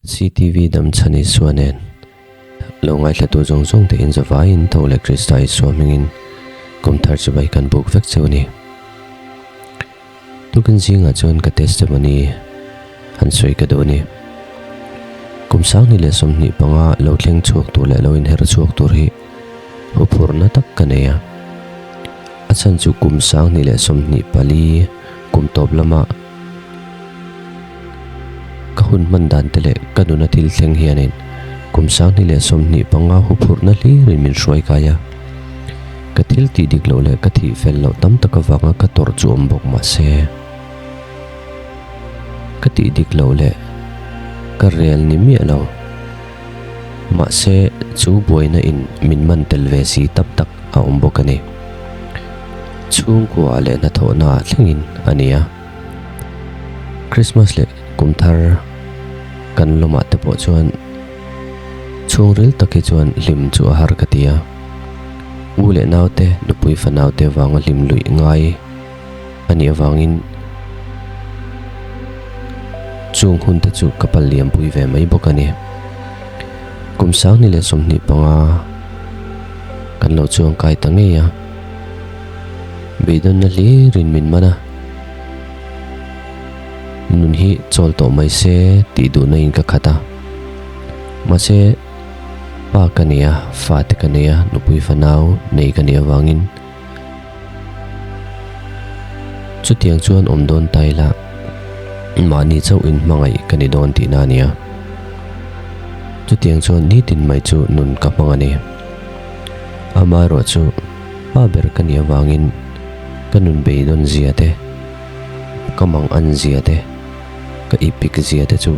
CTV Damchhan Isua nen lo ngaithlatu zawng zawng te in zavaiin tho leh Krista Isua hmingin kum thar chibai kan buk vek cheu a ni. Tukin zingah chuan ka testimony han sawi ka duh a ni. Kum 2025 lo thleng chhuak tur leh lo inher chhuak tur hi huphurhna tak ka nei a. A chhan chu kum 2024 kum tawp lama Ka hun hman dan te leh ka nuna thil thleng hianin kum 2025 huphurhna hlirin min hruai kai a. Ka thil tih dik loh leh ka thih fel loh tam tak avanga ka tawrh chu awm bawk mah se, ka tih dik loh leh ka rel ni miah lo. Mahse, chu buaina in min man tel ve si tak tak a awm bawk a ni. Chhungkua leh hnathawhna ah thlengin a ni a. Christmas leh kum thar kan lawmah te pawh chuan chhungril tak hi chuan hlim chu a har ka ti a. U leh naute nupui fanaute vanga hlim luih ngai a nih avangin chung hun te chu ka pal liam pui ve mai bawk a ni. Kum 2025 kan lo chuangkai ta ngei a. Beidawnna hlirin min man a, nun hi chawl tawh mai se tih duhna in ka khat a. Mahse, pa ka nei a, fate ka nei a, nupui fanau nei ka nih avangin chutiang chuan awm dawn ta ila mahni chauh in hmangaih ka ni dawn tihna a nia. Chutiang chuan nitin mai chu nun ka hmang a ni. Amaherawhchu. Pa ber ka nih avangin ka nun beidawn zia te, ka mang an zia te, ka ipik zia te chu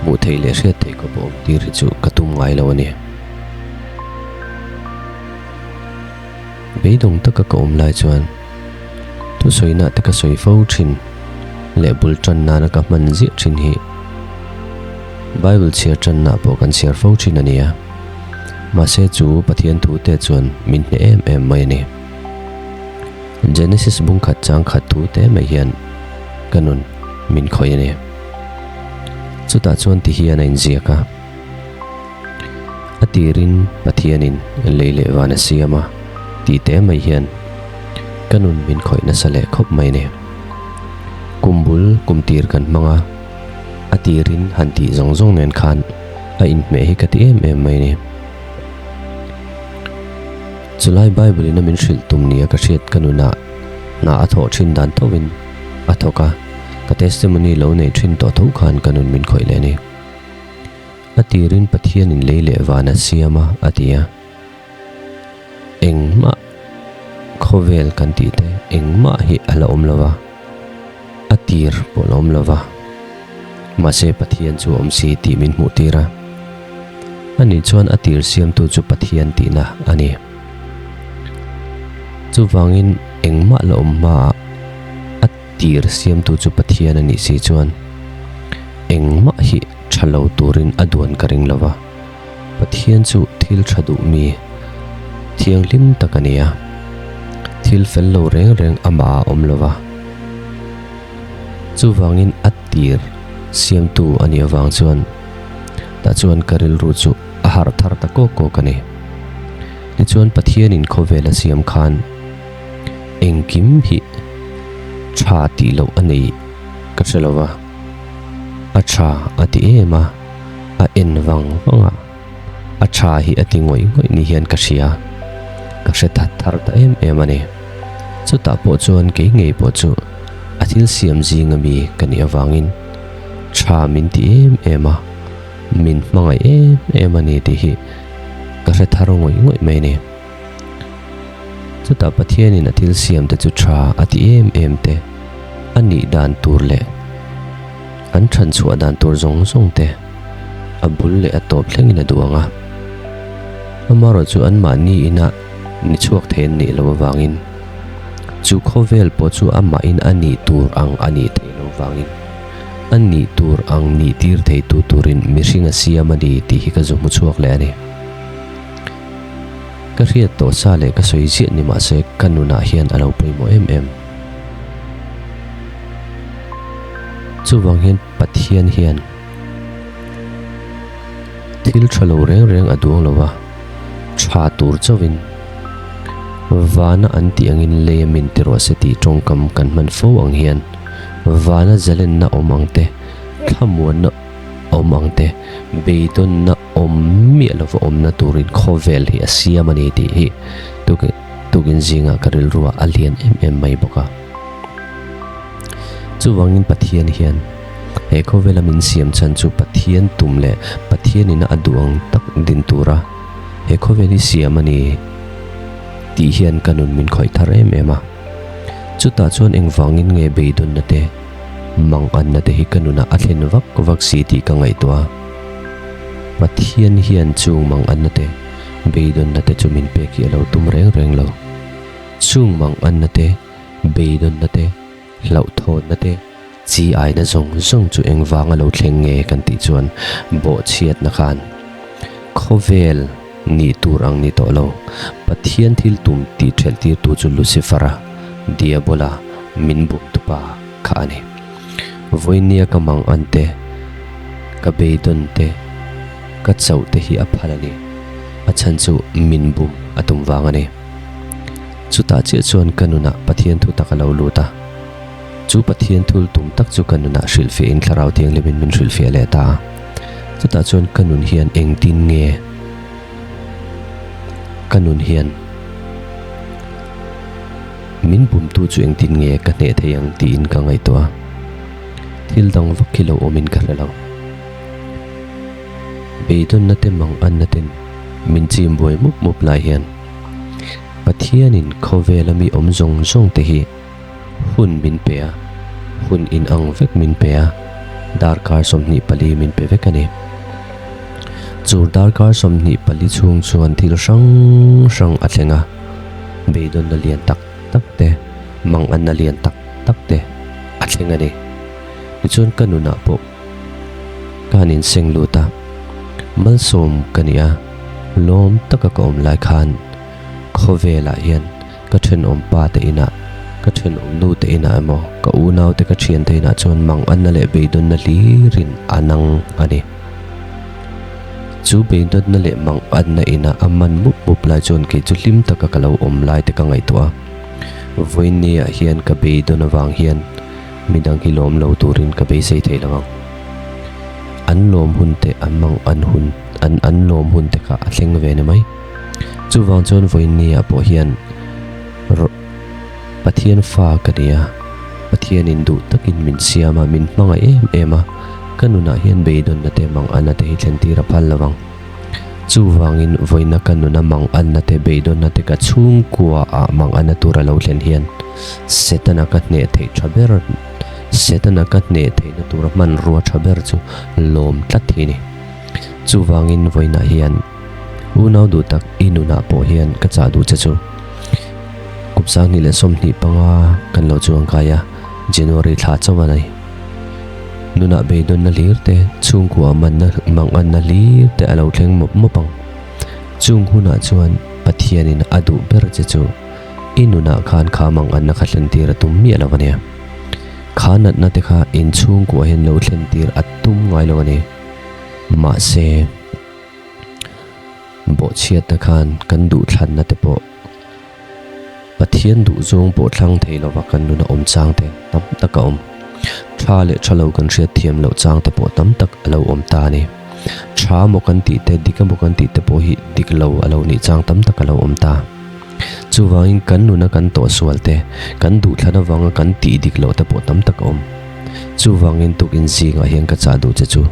hmuh theih leh hriat theih ka pawh awm tir hi chu ka tum ngai lo a ni. Beidawng taka ka awm lai chuan thusawiina te ka sawi fo thin leh bul tan nana ka hman ziah thin hi Bible chhiar tanna pawh kan chhiar fo thin a ni a. Mahse chu Pathian thu te chuan min hneh em em mai a ni. Genesis bung khat chang khat thu te mai hian ka nun min khawih a ni. Chutah chuan ti hian a inziak a, A tirin Pathianin lei leh van a siam a tih te mai hian ka nun min khawih nasa leh khawp mai a ni. Kum bul kum tir kan hmang a, a tirin han tih zawng zawng nen khan a inhmeh hi ka ti em em mai a ni. Chulai Bible in a min hrilh tum nia ka hriat ka nunah hna a thawh thin dan thovin a thawk a, ka testimony lo nei thin tawh tho khan ka nun min khawih leh a ni. A tirin Pathianin lei leh van a siam a, a ti a. Engmah khawvel kan tih te engmah hi a la awm lo va, a tir pawh a la awm lo va, mahse Pathian chu a awm si tih min hmuh tir a. Ani chuan a tir siamtu chu Pathian tihna a ni. Chuvangin engmah la awm hmaah a tir siamtu chu Pathian a nih si chuan engmah hi tha lo turin a duan ka ring lo va. Pathian chu thil tha duh mi thianghlim tak a ni a, thil fel lo reng reng amah a awm lo va. Chuvangin a tir siamtu a nih avang chuan tah chuan ka rilru chu a harh thar ta kawk kawk a ni. Tichuan Pathianin khawvel a siam khan engkim hi tha tih loh a nei ka hre lo va, a tha a ti em a. A en vang vang a, a tha hi a ti ngawih ngawih ni hian ka hria. Ka hre that thar ta em em a ni. Chutah pawh chuan kei ngei pawh chu a thil siam zinga mi ka nih avangin tha min ti em em a, min hmangaih em em a ni tih hi ka hre thar ngawih ngawih mai a ni. Chutah Pathianin a thil siam te chu tha a ti em em te, a nih dan tur leh An chhan chhuah dan tur zawng zawng te a bul leh a tawp thlengin a duh ang a. Amaherawh chu anmahni ina ni chhuak thei an nih loh avangin chu khawvel pawh chu amahin a nih tur ang a nih theih loh vangin a nih tur ang nih tir theitu turin mihring a siam a ni tih hi ka zu hmu chhuak leh a ni. Ka hriat tawh sa leh ka sawi ziah ni mahse ka nunah hian a lo pawimawh em em. Chuvang hian Pathian hian Thil tha lo reng reng a duang lo va, tha tur chauhin vana an tih angin lei a min ti rawh se tih tawngkam kan hman fo ang hian vana zalenna awm ang te, thlamuanna awm ang te, beidawnna awm miah lova awmna turin khawvel hi a siam a ni tih hi tukin zingah ka rilruah a lian em em mai bawk a. Chuvangin Pathian hian he khawvela min siam chhan chu Pathian tum leh Pathianina a duh ang tak din tura he khawvel hi siam a ni tih hian ka nun min khawih thar em em a. Chutah chuan engvangin nge beidawnna te, manganna te hi ka nunah a thlen vak vak si tih ka ngaihtuah a. Pathian hian chung manganna te, beidawnna te chu min pek hi a lo tum reng reng lo. Chung manganna te, Beidawnna te, hlauhthawnna te, chi aina zawng zawng chu engvang a lo thleng nge kan tih chuan bawhchhiatna khan khawvel nih tur ang ni tawh lo. Pathian thil tum tih ṭhelh tirtu chu Lucifer-a, Diabola, min bumtupa kha a ni. Vawinia ka mang an te, ka beidawn te, ka chauh te hi a phal a ni. A chhan chu min bum a tum vang a ni. Chutah chiah chuan ka nunah Pathian thu tak a lo lut a. Chu Pathian thul tum tak chu ka nunah hrilhfiahin Thlarau Thianghlimin min hrilhfiah leh ta a. Chutah chuan ka nun hian engtin nge ka nun hian min bumtu chu engtin nge ka hneh thei ang tiin ka ngaihtuah a. Thil dang vak hi lo awmin ka hre lo. Beidawnna te manganna ten min chim buai mup mup lai hian Pathianin khawvela mi awm zawng zawng te hi hun min pe a, hun inang vek min pe a, darkar 24 min pe vek a ni. Chu darkar 24 chhung chuan thil hrang hrang a thleng a, beidawnna lian tak tak te, manganna lian tak tak te a thleng a ni. Tichuan ka nunah pawh ka han inseng lut a, malsawm ka ni a, lawm taka ka awm lai khan khawvelah hian ka thenawm pa te inah, ka thenawm nu te inah emaw, ka unau te ka thian te inah chuan manganna leh beidawnna hlirin a nang a ni. Chu beidawnna leh manganna inah a man mup mup lai chuan kei chu hlim taka ka lo awm lai te ka ngaihtuah a, vawiinniah hian ka beidawn avang hian Midang hi lawm lo turin ka beisei thei lo ang. An lawm hun te an mang an hun an an lawm hun te kha a thleng ve ni mai. Chuvang chuan vawiinni ah pawh hian Pathian fa ka ni a, Pathianin duh takin min siam a, min hmangaih em em a, ka nunah hian beidawnna te mang anna te hi thlen tir a phal lo ang. Chuvangin vawiina ka nuna mang anna te beidawnna te ka chhungkua ah mang anna tur a lo thlen hian Setana ka hneh theih tha ber Setana ka hneh theihna tura hmanrua tha ber chu lawm tlat hi ni. Chuvangin vawiinah hian unau duh tak i nunah pawh hian ka chah duh che chu kum 2025 kan lo chuang kai a, January thla chauh a ni. Nunah beidawnna hlir te, chhungkua manna manganna hlir te a lo thleng mawp mawp ang. Chung hunah chuan Pathianin a duh ber che chu i nunah khan kha manganna kha thlentir a tum miah lo a nia. Kha natna te kha in chhungkua hian lo thlentir a tum ngai lo a ni. Mahse, bawhchhiatna khan kan duhthlanna te pawh Pathian duh zawng pawh thlang thei lova kan nuna awm chang te tam tak a awm. Tha leh tha lo kan hriat thiam loh chang te pawh tam tak a lo awm ta a ni. Tha maw kan tih te, dik emaw kan tih te pawh hi dik lo a lo nih chang tam tak a lo awm ta. Chuvangin kan nuna kan tawhsual te, kan duhthlan avanga kan tih dik loh te pawh tam tak a awm. Chuvangin tukin zingah hian ka chah duh che chu,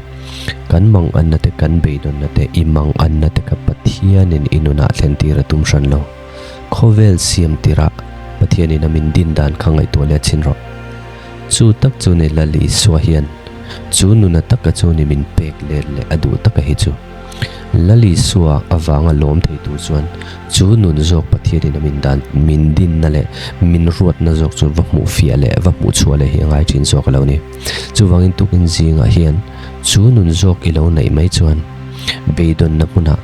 kan manganna te, kan beidawnna te, i manganna te kha Pathianin i nunah thlentir a tum hran lo. Khawvel siam tirah Pathianin a min din dan kha ngaihtuah leh chhin rawh. Chu tak chu ni Lal Isua hian chu nuna taka chu ni min pek let leh a duh taka hi chu. Lal Isua avanga lawm thei tur chuan chu nun zawk Pathianin a min dan min dinna leh min ruatna zawk chu va hmuh fiah leh va hmuh chhuah leh hi a ngai thin zawk a lo ni. Chuvangin tukin zingah hian chu nun zawk i lo neih mai chuan beidawnna hmunah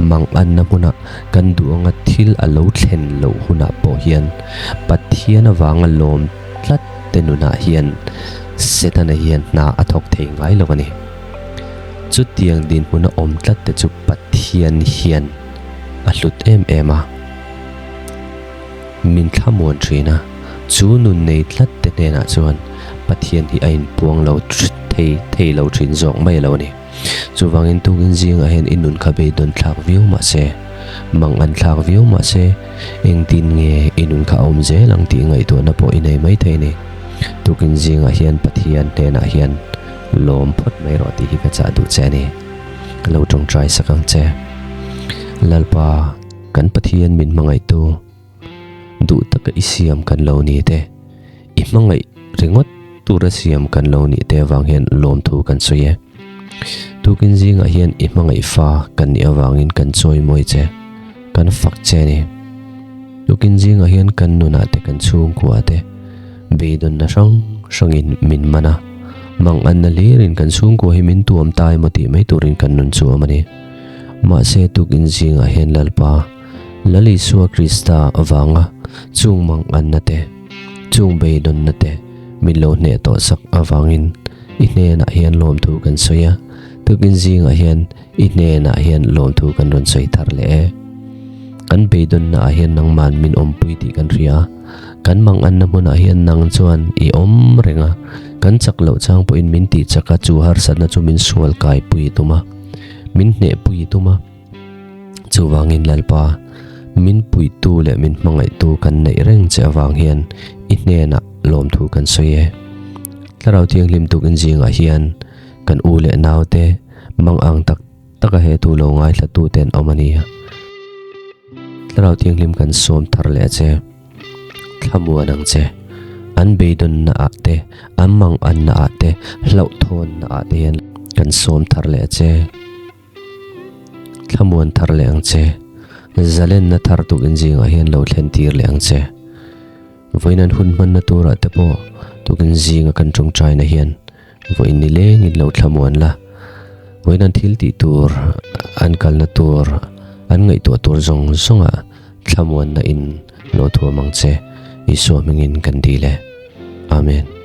Manganna hmunah kan duh anga thil a lo thlen loh hunah pawh hian Pathian avanga lawm tlat te nunah hian Setana hian hna a thawk thei ngai lo a ni. Chutiang dinhmuna awm tlat te chu Pathian hian a hlut em em a, min thlamuan thin a, chu nun nei tlat te hnenah chuan Pathian hi a inpuang lo thei thei lo thin zawk mai lo a ni. Chuvangin tukin zingah hian i nun kha beidawn thlak viau mah se, mang an thlak viau mah se, engtin nge i nun kha a awm zel ang tih ngaihtuahna pawh i nei mai thei a ni. Tukin zingah hian Pathian hnenah hian lawm phawt mai rawh tih hi ka chah duh che a ni. Ka lo tawngtai sak ang che. Lalpa, kan Pathian min hmangaihtu, duh taka i siam kan lo ni te, i hmangaih ringawt tura siam kan lo nih te avang hian lawmthu kan sawi e. Tukin zingah hian i hmangaih fa kan nih avangin kan chawi mawi che, kan fak che a ni. Tukin zingah hian kan nunah te kan chhungkua te beidawnna hrang hrangin min man a, manganna hlirin kan chhungkua hi min tuam ta emaw tih mai turin kan nun chu a awm a ni. Mahse tukin zingah hian Lalpa, Lal Isua Krista avanga chung manganna te, chung beidawnna te min lo hneh tawh sak avangin i hnenah hian lawmthu kan sawi a, tukin zingah hian i hnenah hian lawmthu kan rawn sawi thar leh e. Kan beidawnna ah hian nangman min awmpui tih kan hria a, kan manganna hmunah hian nang chuan i awm reng a, kan chak loh chang pawhin min tih chak a, chu harsatna chu min sual kaipui tum a, min hnehpui tum a. Chuvangin Lalpa, min puihtu leh min hmangaihtu kan neih reng che avang hian i hnenah lawmthu kan sawi e. Thlarau Thianghlim tukin zingah hian kan u leh naute mang ang tak taka he thu lo ngaithlatu te an awm a ni. Thlarau Thianghlim kan sawm thar leh a che. Thlamuan ang che. An beidawnna ah te, an manganna ah te, hlauhthawnna ah te hian kan sawm thar leh a che. Thlamuan thar leh ang che. Zalenna thar tukin zingah hian lo thlen tir leh ang che. Vawiin an hun hmanna turah te pawh tukin zinga kan tawngtaina hian vawiin ni lengin lo thlamuan la. Vawiin an thil tih tur, an kalna tur, an ngaihtuah tur zawng zawngah thlamuanna in lo thuam ang che. Isua hmingin kan dil e. Amen.